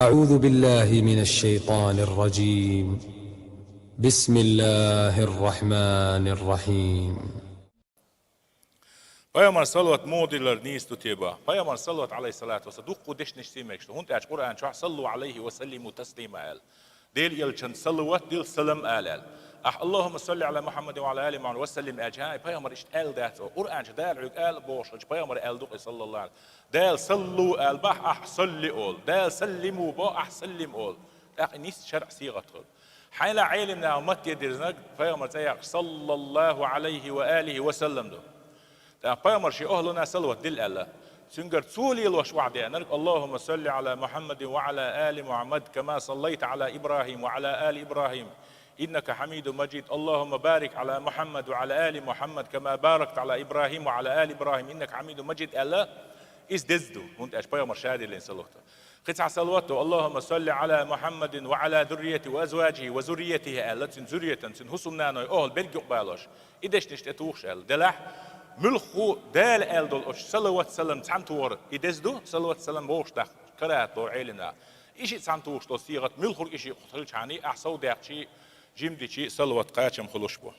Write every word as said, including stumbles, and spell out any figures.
أعوذ بالله من الشيطان الرجيم. بسم الله الرحمن الرحيم. Пайхамар салават муха диллар нийса ду те ба? Пайхамар салават, алайхи салату ва салам, дуккха дешнаш сий мегаш да. ХӀунда аьлча Къуръан чохь «صلوا عليه وسلموا تسليما» аьлла. Дела элчан салават дил, салам ала аьлла. Ахь «اللهم صل على محمد وعلى آل محمد وسلم» аьлча, хӀай, пайхамар иштта аьлла дац оха. Къуръан чу Дала хьоьга ала бохуш хилча, пайхамар аьлла ду-кх и, саллаллаху алайхи. Дала «صلوا» ала бахь, ахь «صل» ола. Дала «سلموا» бохь, ахь «سلم» ола. ТӀаккха и нийса шарӀан сигӀат хила. Хьайна Ӏелим наха матте дирзинарг пайхамар цӀе яккхаш «صلى الله عليه وآله وسلم» ду. ТӀаккха пайхамар шен охӀлана салават дилла аьлла. Цуьнгара цо лелош охьадеанарг: «اللهم صل على محمد وعلى آل محمد كما صليت على إبراهيم وعلى آل إبراهيم إنك حميد مجيد. اللهم بارك على محمد وعلى آل محمد كما باركت على إبراهيم وعلى آل إبراهيم إنك حميد مجيد» аьлла. Иза деза ду, хӀунда аьлча пайхамар ша диллина салават. Кхин цхьа салават ду: «اللهم صل على محمد وعلى ذريته وأزواجه وذريته» аьлла, цуьнан зурриятан, цуьнан хӀусамнаной охӀла берг юкъабалош. И дешнаш тӀетухуш аьлла. Делахь, муьлхха Дала аьлла долу оцу салават-салам цхьаьна тухар и деза ду, салават-салам вовшах даха карахӀат лору Ӏелим наха. И шиъ цхьаьна тухуш долу сигӀат муьлххарг и шиъ хуьлучхьана, ахь сов даьккхича, жима дича, салават кхачам хуьлуш бу.